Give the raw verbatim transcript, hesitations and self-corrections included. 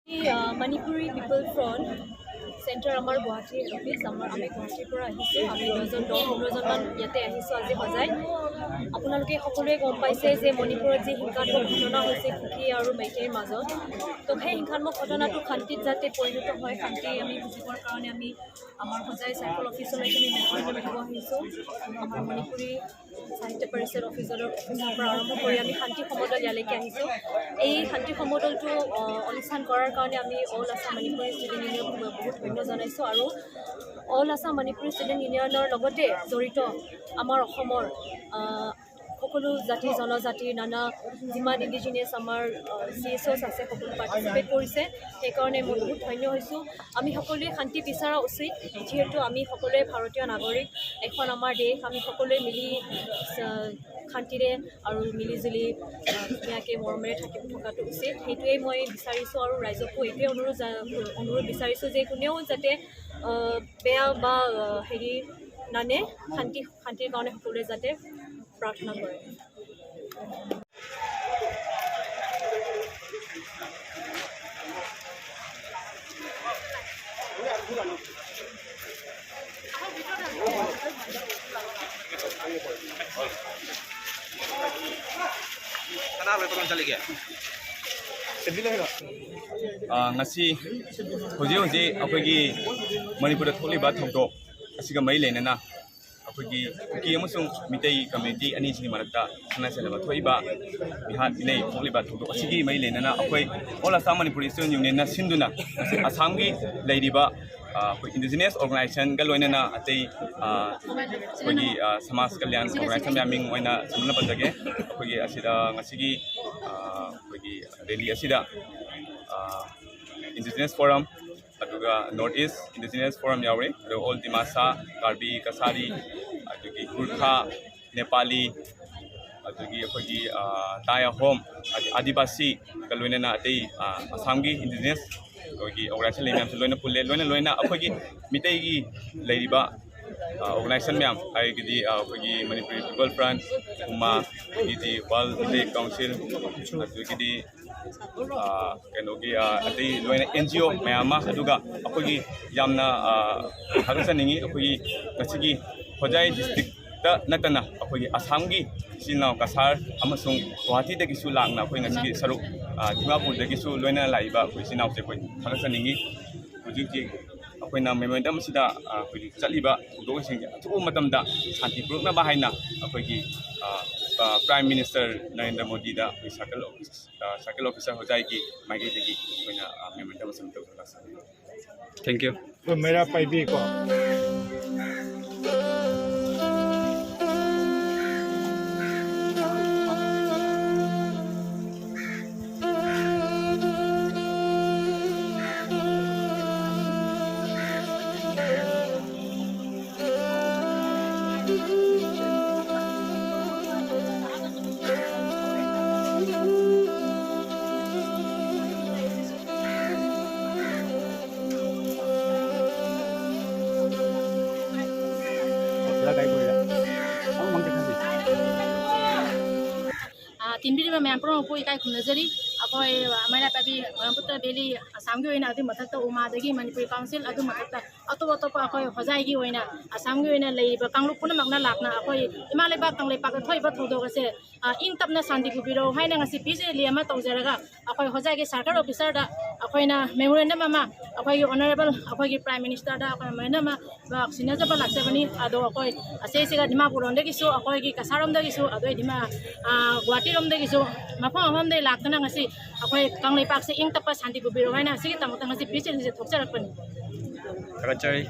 এই, আহ, Manipuri people front centre আমাৰ গুৱাহাটীৰ অফিচ, আমাৰ, আমি গুৱাহাটীৰ পৰা আহিছোঁ। আমি দহজন, দহ পোন্ধৰজনমান ইয়াতে আহিছোঁ আজি সজাই। আপোনালোকে সকলোৱে গম পাইছে যে মণিপুৰত যি হিংসাত্মক ঘটনা হৈছে কুকি আৰু মেইটেইৰ মাজত, তো সেই হিংসাত্মক ঘটনাটো শান্তিত যাতে পৰিণত হয়, শান্তি আমি বুজিবৰ কাৰণে আমি আমাৰ সজাই চাৰ্কল অফিচলৈকে আমি মেমৰেণ্ডাম দিব আহিছোঁ। আমাৰ মণিপুৰী সাহিত্য পৰিষদ অফিচৰ, অফিচৰ পৰা আৰম্ভ কৰি আমি শান্তি সমদল ইয়ালৈকে আহিছোঁ। এই শান্তি সমদলটো, আহ, অনুষ্ঠান কৰাৰ কাৰণে আমি অল আছাম মণিপুৰী ষ্টুডেণ্ট ইউনিয়নক বহুত ধন্য জনাইছোঁ আৰু অল আছাম মণিপুৰী ষ্টুডেণ্ট ইউনিয়নৰ লগতে জড়িত আমাৰ অসমৰ, আহ, সকলো জাতি জনজাতিৰ নানা যিমান ইণ্ডিজিনিয়াছ আমাৰ, আহ, চি এছ অ'ছ আছে, সকলো পাৰ্টিচিপেট কৰিছে। সেইকাৰণে মই বহুত ধন্য হৈছোঁ। আমি সকলোৱে শান্তি বিচৰা উচিত, যিহেতু আমি সকলোৱে ভাৰতীয় নাগৰিক। এখন আমাৰ দেশ, আমি সকলোৱে মিলি, আহ, শান্তিৰে আৰু মিলিজুলি, আহ, ধুনীয়াকৈ মৰমেৰে থাকি থকাটো উচিত। সেইটোৱেই মই বিচাৰিছোঁ আৰু ৰাইজকো এইটোৱে অনুৰোধ জা-, অনুৰোধ বিচাৰিছোঁ যে কোনেও যাতে, আহ, বেয়া বা, আহ, হেৰি নানে, শান্তি, শান্তিৰ কাৰণে সকলোৱে যাতে প্ৰাৰ্থনা কৰে। ꯑꯥ, ꯉꯁꯤ ꯍꯧꯖꯤꯛ ꯍꯧꯖꯤꯛ ꯑꯩꯈꯣꯏꯒꯤ ꯃꯅꯤꯄꯨꯔꯗ ꯊꯣꯛꯂꯤꯕ ꯊꯧꯗꯣꯛ ꯑꯁꯤꯒ ꯃꯔꯤ ꯂꯩꯅꯅ ꯑꯩꯈꯣꯏꯒꯤ ꯀꯨꯀꯤ ꯑꯃꯁꯨꯡ ꯃꯤꯇꯩ ꯀꯝꯃ꯭ꯌꯨꯅꯤꯇꯤ ꯑꯅꯤꯁꯤꯒꯤ ꯃꯔꯛꯇ ꯈꯠꯅ ꯆꯩꯅꯕ ꯊꯣꯛꯏꯕ, ꯃꯤꯍꯥꯠ ꯃꯤꯅꯩ ꯊꯣꯛꯂꯤꯕ ꯊꯧꯗꯣꯛ ꯑꯁꯤꯒꯤ ꯃꯔꯤ ꯂꯩꯅꯅ ꯑꯩꯈꯣꯏ ꯑꯣꯜ ꯑꯁꯥꯝ ꯃꯅꯤꯄꯨꯔꯤ ꯏꯁꯇꯨꯗꯦꯟ ꯌꯨꯅꯤꯌꯟꯅ ꯁꯤꯟꯗꯨꯅ ꯉꯁꯤ ꯑꯁꯥꯝꯒꯤ ꯂꯩꯔꯤꯕ, ꯑ, ꯑꯩꯈꯣꯏ ꯏꯟꯗꯤꯖꯤꯅꯁ ꯑꯣꯔꯒꯅꯥꯏꯖꯦꯁꯟꯒ ꯂꯣꯏꯅꯅ ꯑꯇꯩ, ꯑ, ꯑꯩꯈꯣꯏꯒꯤ, ꯑ, ꯁꯃꯥꯖ ꯀꯜꯌꯥꯟ ꯑꯣꯔꯒꯅꯥꯏꯖꯦꯁꯟ ꯃꯌꯥꯝ ꯃꯤꯡ ꯑꯣꯏꯅ ꯁꯝꯂꯞꯅ ꯄꯟꯖꯒꯦ꯫ ꯑꯩꯈꯣꯏꯒꯤ ꯑꯁꯤꯗ ꯉꯁꯤꯒꯤ, ꯑ, ꯑꯩꯈꯣꯏꯒꯤ ꯔꯦꯂꯤ ꯑꯁꯤꯗ, ꯑ, ꯏꯟꯗꯤꯖꯤꯅꯁ ꯐꯣꯔꯝ, ꯑꯗꯨꯒ ꯅꯣꯔꯠ ꯏꯁ ꯏꯟꯗꯤꯖꯤꯅꯁ ꯐꯣꯔꯝ ꯌꯥꯎꯔꯤ, ꯑꯗꯨꯒ ꯑꯣꯜ ꯗꯤꯃꯥꯁꯥ, ꯀꯥꯔꯕꯤ, ꯀꯁꯥꯔꯤ, ꯑꯗꯨꯒꯤ ꯒꯨꯔꯈꯥ, ꯅꯦꯄꯥꯂꯤ, ꯑꯗꯨꯒꯤ ꯑꯩꯈꯣꯏꯒꯤ, ꯑ, ꯇꯥꯏ ꯑꯍꯣꯝ, ꯑꯗꯤ-, ꯑꯥꯗꯤꯕꯥꯁꯤꯒ ꯂꯣꯏꯅꯅ ꯑꯇꯩ, ꯑ, ꯑꯁꯥꯝꯒꯤ ꯏꯟꯗꯤꯖꯤꯅꯁ ꯑꯩꯈꯣꯏꯒꯤ ꯑꯣꯔꯒꯅꯥꯏꯖꯦꯁꯟ ꯂꯩ ꯃꯌꯥꯝꯁꯨ ꯂꯣꯏꯅ ꯄꯨꯜꯂꯦ꯫ ꯂꯣꯏꯅ ꯂꯣꯏꯅ ꯑꯩꯈꯣꯏꯒꯤ ꯃꯤꯇꯩꯒꯤ ꯂꯩꯔꯤꯕ ꯑꯣꯔꯒꯅꯥꯏꯖꯦꯁꯟ ꯃꯌꯥꯝ, ꯍꯥꯏꯕꯗꯤ ꯑꯩꯈꯣꯏꯒꯤ ꯃꯅꯤꯄꯨꯔꯤ ꯄꯤꯄꯜ ꯐ꯭ꯔꯟꯠ, ꯎꯃꯥ, ꯑꯗꯒꯤꯗꯤ ꯋꯥꯔꯜ ꯃꯤꯂꯤꯇꯦꯟ ꯀꯥꯎꯟꯁꯤꯜ, ꯑꯗꯒꯤꯗꯤ ꯀꯩꯅꯣꯒꯤ ꯑꯇꯩ ꯂꯣꯏꯅ ꯑꯦꯟ ꯖꯤ ꯑꯣ ꯃꯌꯥꯝ ꯑꯃ, ꯑꯗꯨꯒ ꯑꯩꯈꯣꯏꯒꯤ ꯌꯥꯝꯅ ꯊꯥꯒꯠꯆꯅꯤꯡꯉꯤ꯫ ꯑꯩꯈꯣꯏꯒꯤ ꯉꯁꯤꯒꯤ ꯍꯣꯖꯥꯏ ꯗꯤꯁꯇ꯭ꯔꯤꯛꯇ ꯅꯠꯇꯅ ꯑꯩꯈꯣꯏꯒꯤ ꯑꯁꯥꯝꯒꯤ ꯏꯆꯤꯜ ꯏꯅꯥꯎ ꯀꯁꯥꯔ ꯑꯃꯁꯨꯡ ꯒꯨꯋꯥꯍꯥꯇꯤꯗꯒꯤꯁꯨ ꯂꯥꯛꯅ ꯑꯩꯈꯣꯏ ꯉꯁꯤꯒꯤ ꯁꯔꯨꯛ, ꯗꯤꯃꯥꯄꯨꯔꯗꯒꯤꯁꯨ ꯂꯣꯏꯅ ꯂꯥꯛꯏꯕ ꯑꯩꯈꯣꯏ ꯏꯆꯤꯜ ꯏꯅꯥꯎꯁꯦ ꯑꯩꯈꯣꯏ ꯊꯥꯒꯠꯆꯅꯤꯡꯉꯤ꯫ ꯍꯧꯖꯤꯛ ꯍꯧꯖꯤꯛ ꯑꯩꯈꯣꯏꯅ ꯃꯦꯃꯣꯔꯦꯟꯗꯝ ꯑꯁꯤꯗ ꯑꯩꯈꯣꯏꯒꯤ ꯆꯠꯂꯤꯕ ꯊꯧꯗꯣꯛꯁꯤꯡꯁꯦ ꯑꯊꯨꯕ ꯃꯇꯝꯗ ꯁꯥꯟꯇꯤ ꯄꯨꯔꯛꯅꯕ ꯍꯥꯏꯅ ꯑꯩꯈꯣꯏꯒꯤ ꯄ꯭ꯔꯥꯏꯝ ꯃꯤꯅꯤꯁꯇꯔ ꯅꯔꯦꯟꯗ꯭ꯔ ꯃꯣꯗꯤꯗ ꯑꯩꯈꯣꯏ ꯁꯔꯀꯜ ꯑꯣꯐꯤꯁ, ꯁꯔꯀꯜ ꯑꯣꯐꯤꯁꯔ ꯍꯣꯖꯥꯏꯒꯤ ꯃꯥꯏꯀꯩꯗꯒꯤ ꯑꯩꯈꯣꯏꯅ ꯃꯦꯃꯣꯔꯦꯟꯗꯝ ꯑꯁꯤ ꯇꯧꯖꯔꯛꯆꯕꯅꯤ꯫ Thank you. ꯑꯩꯈꯣꯏ ꯃꯩꯔꯥ ꯄꯥꯏꯕꯤꯀꯣ꯫ ꯇꯤꯟꯕꯤꯔꯤꯕ ꯃꯌꯥꯝ ꯄꯨꯝꯅꯃꯛꯄꯨ ꯏꯀꯥꯏ ꯈꯨꯝꯅꯖꯔꯤ꯫ ꯑꯩꯈꯣꯏ ꯃꯩꯔꯥ ꯄꯥꯏꯕꯤ ꯕ꯭ꯔꯍꯃꯄꯨꯇ꯭ꯔ ꯚꯦꯂꯤ ꯑꯁꯥꯝꯒꯤ ꯑꯣꯏꯅ, ꯑꯗꯨꯒꯤ ꯃꯊꯛꯇ ꯎꯃꯥꯗꯒꯤ ꯃꯅꯤꯄꯨꯔꯤ ꯀꯥꯎꯟꯁꯤꯜ, ꯑꯗꯨ ꯃꯊꯛꯇ ꯑꯇꯣꯞ ꯑꯇꯣꯞꯄ ꯑꯩꯈꯣꯏ ꯍꯣꯖꯥꯏꯒꯤ ꯑꯣꯏꯅ ꯑꯁꯥꯝꯒꯤ ꯑꯣꯏꯅ ꯂꯩꯔꯤꯕ ꯀꯥꯡꯂꯨꯞ ꯄꯨꯝꯅꯃꯛꯅ ꯂꯥꯛꯅ ꯑꯩꯈꯣꯏ ꯏꯃꯥ ꯂꯩꯕꯥꯛ ꯀꯪꯂꯩꯄꯥꯛꯇ ꯊꯣꯛꯏꯕ ꯊꯧꯗꯣꯛ ꯑꯁꯦ ꯏꯪ ꯇꯞꯅ ꯁꯥꯟꯇꯤ ꯄꯨꯕꯤꯔꯣ ꯍꯥꯏꯅ ꯉꯁꯤ ꯄꯤꯁ ꯔꯦꯂꯤ ꯑꯃ ꯇꯧꯖꯔꯒ ꯑꯩꯈꯣꯏ ꯍꯣꯖꯥꯏꯒꯤ ꯁꯔꯀꯜ ꯑꯣꯐꯤꯁꯔꯗ ꯑꯩꯈꯣꯏꯅ ꯃꯦꯃꯣꯔꯦꯟꯗꯝ ꯑꯃ ꯑꯩꯈꯣꯏꯒꯤ ꯑꯣꯅꯔꯦꯕꯜ ꯑꯩꯈꯣꯏꯒꯤ ꯄ꯭ꯔꯥꯏꯝ ꯃꯤꯅꯤꯁꯇꯔꯗ ꯑꯩꯈꯣꯏ ꯃꯦꯃꯣꯔꯦꯟꯗꯝ ꯑꯃ ꯁꯤꯟꯅꯖꯕ ꯂꯥꯛꯆꯕꯅꯤ꯫ ꯑꯗꯣ ꯑꯩꯈꯣꯏ ꯑꯁꯤꯁꯤꯒ ꯗꯤꯃꯥꯄꯨꯔ ꯂꯣꯝꯗꯒꯤꯁꯨ, ꯑꯩꯈꯣꯏꯒꯤ ꯀꯁꯥꯔꯣꯝꯗꯒꯤꯁꯨ, ꯑꯗꯨ ꯑꯣꯏꯗꯤ ꯒꯨꯋꯥꯍꯥꯇꯤꯔꯣꯝꯗꯒꯤꯁꯨ ꯃꯐꯝ ꯃꯐꯝꯗꯒꯤ ꯂꯥꯛꯇꯨꯅ ꯉꯁꯤ ꯑꯩꯈꯣꯏ ꯀꯪꯂꯩꯄꯥꯛꯁꯦ ꯏꯪ ꯇꯞꯄ ꯁꯥꯟꯇꯤ ꯄꯨꯕꯤꯔꯣ ꯍꯥꯏꯅ ꯑꯁꯤꯒꯤꯗꯃꯛꯇ ꯉꯁꯤ ꯄꯤꯁ ꯔꯦꯂꯤꯁꯦ ꯊꯣꯛꯆꯔꯛꯄꯅꯤ꯫ ꯊꯥꯒꯠꯆꯔꯤ꯫